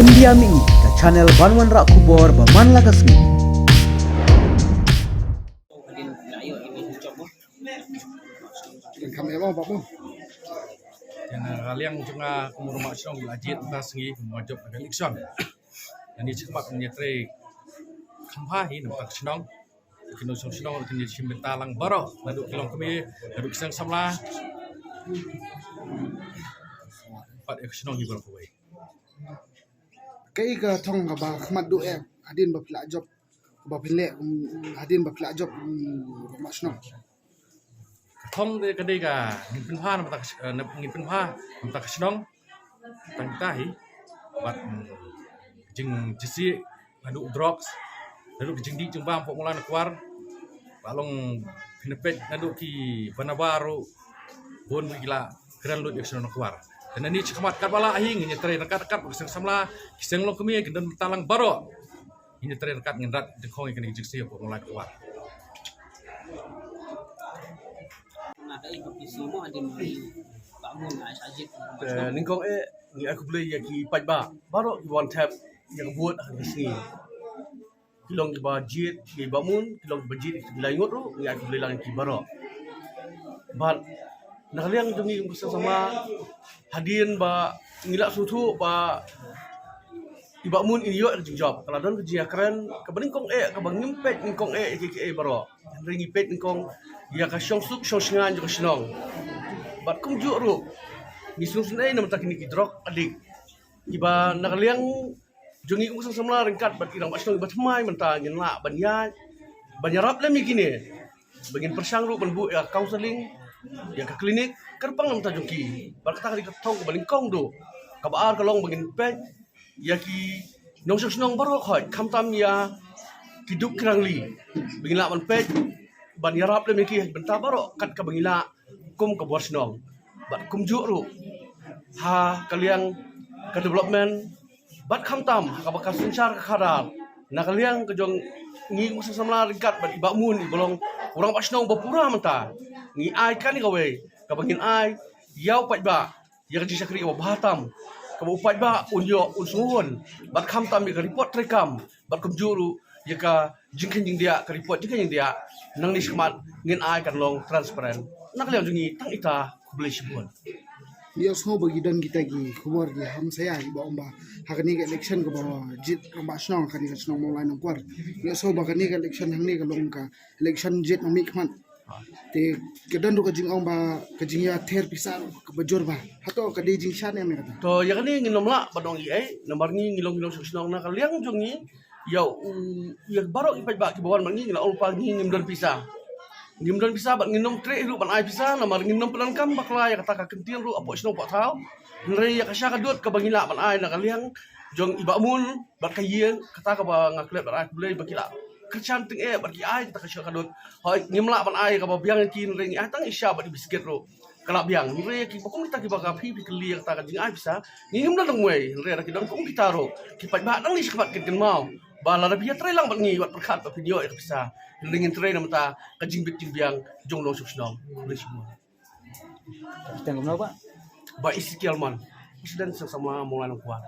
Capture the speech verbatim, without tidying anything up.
India Mih, ka channel ban wanrah khubor ba man la ka sngi. Kan kam emo ba pu. Ïa na ka liang jong nga kum u rangbah shnong la jied mynta sngi kum u jop na ka election. Ngi sngewbha ngin ïatrei kham bha hi na ka bynta ka shnong. Ki nongshong shnong kin ïashim bynta lang baroh, naduh ki longkmie, naduh ki seng samla, bad ïa ka shnong hi baroh kawei. Kaei ka thong kaba khmat duh eh hadien ba phi la jop, kaba phi leh, um, hadien ba phi la jop, um, rangbah shnong? Ka thong de ka dei ka ngin pynbha na bynta ka sh-, eh, na, ngin pynbha na bynta ka shnong. Tang kita hi bad, mm, jingjysieh naduh drugs, naduh ka jingdih jingbam hapoh Mawlai Nongkwar. Ba long pynpeit naduh ki ba nabar ruh bun ki la kren lut ïa ka shnong Nongkwar. Te nangne shakhmat katba lah hi ngin ïatrei ryngkat ryngkat bad ka seng samla, ki seng longkmie, ki don bynta lang baroh. Ngin ïatrei ryngkat, ngin rat dyngkhong ïa kane ka jingsi hapoh Mawlai Nongkwar. Te nyngkong eh ngi ai khublei ïa ki paidbah baroh kiba wan thep ïa ka vote ha kane ka sngi. Ki long kiba jied ïa i Bah Mun, ki long kiba jied ïa ki lai ngut ruh, ngi ai khublei lang ïa ki baroh. Bad na ka liang jong ngi kum ka seng samla, hadien ba ngi la sngewthuh ba i Bah Mun in ïoh ïa ka jingjop, ka la don ka jingïakren kaba nyngkong eh, kaba ngim peit nyngkong eh ïa kiei kiei baroh. Hynrei ngi peit nyngkong ïa ka shongsuk shongshngaiñ jong ka shnong. Bad kumjuh ruh ngi sngewsynei na bynta kine ki drug addict, kiba na ka liang jong ngi kum ka seng samla ryngkat bad i rangbah shnong iba thymmai mynta ngin lah ban ïaid, ban ïarap lem ïa kine, ba ngin pyrshang ruh ban buh ïa ka counselling, ïa ka clinic kyrpang na bynta jong ki. Bad kata ka dei ka thong kaba nyngkong duh. Kaba ar ka long ba ngin peit ïa ki nongshong shnong baroh khoit, khamtam ïa ki duk ki rangli, ba ngin lah ban peit ban ïarap lem ïa ki ha ki bynta baroh kat kaba ngi lah kum ka bor shnong. Bad kumjuh ruh ha ka liang ka development, bad khamtam ha kaba ka synshar ka khadar, na ka liang ka jong ngi kum ka seng samla ryngkat bad i Bah Mun iba long u rangbah shnong ba pura mynta, ngi ai kane kawei kaba ngin ai ïa u paidbah ïa ka jingshakri kaba bha tam, kaba u paidbah un ïoh un sngewhun, bad khamtam ïa ka report treikam, bad kumjuh ruh ïa ka jingkheiñ jingdiah, ka report jingkheiñ jingdiah. Nangne shakhmat ngin ai kan long transparent. Na ka liang jong ngi tang ita, khublei shibun. Ngi ïohsngew ba ki don kita ki khubor ki hamsaia kiba ong ba ha kane ka election kaba jied rangbah shnong ha kane ka shnong Mawlai Nongkwar, ngi ïohsngew ba kane ka election hangne ka long ka election jied nongmihkhmat. Te ka don ruh ka jingong ba ka jingïather pisa ruh kaba jur bha. Hato ka dei jingshisha ne em kata? To ïa kane ngin ym lah ban ong ei ei, namar ngi ngi long ki nongshong shnong. Na ka liang jong ngi, ïa u, ïa baroh ki paidbah kiba wan bad ngi, ngi la ong lypa ngi ngim don pisa. Ngim don pisa bad ngin ym treh ruh ban ai pisa, namar ngin ym pyndonkam bakla ïa kata ka kyntien ruh hapoh shnong hapoh thaw. Hynrei ïa ka sha ka dud kaba ngi lah ban ai na ka liang jong i Bah Mun bad ka ïing, kata kaba nga klet bad ai khublei ba ki la kyrshan tyngeh bad ki ai kata ka sha ka dud. Hooid, ngim lah ban ai kaba biang ïa ki, hynrei ngi ai tang i sha bad i biskit ruh ka la biang. Hynrei ïa kiba kum kita kiba ka phi phi kylli ïa kata ka jingai pisa, ngi ngim don tang uwei, hynrei lada ki don kum kita ruh, ki paidbah nangne shakhmat kin kynmaw ba lada phi ïatrei lang bad ngi, wat pyrkhat ba phin ïoh ïa ka pisa. Hynrei ngin trei na bynta ka jingbit jingbiang jong u nongshong shnong. Khublei shibun. Kyrteng kumno, Bah? Bah Ezekiel Mon, President Seng Samla Mawlai Nongkwar.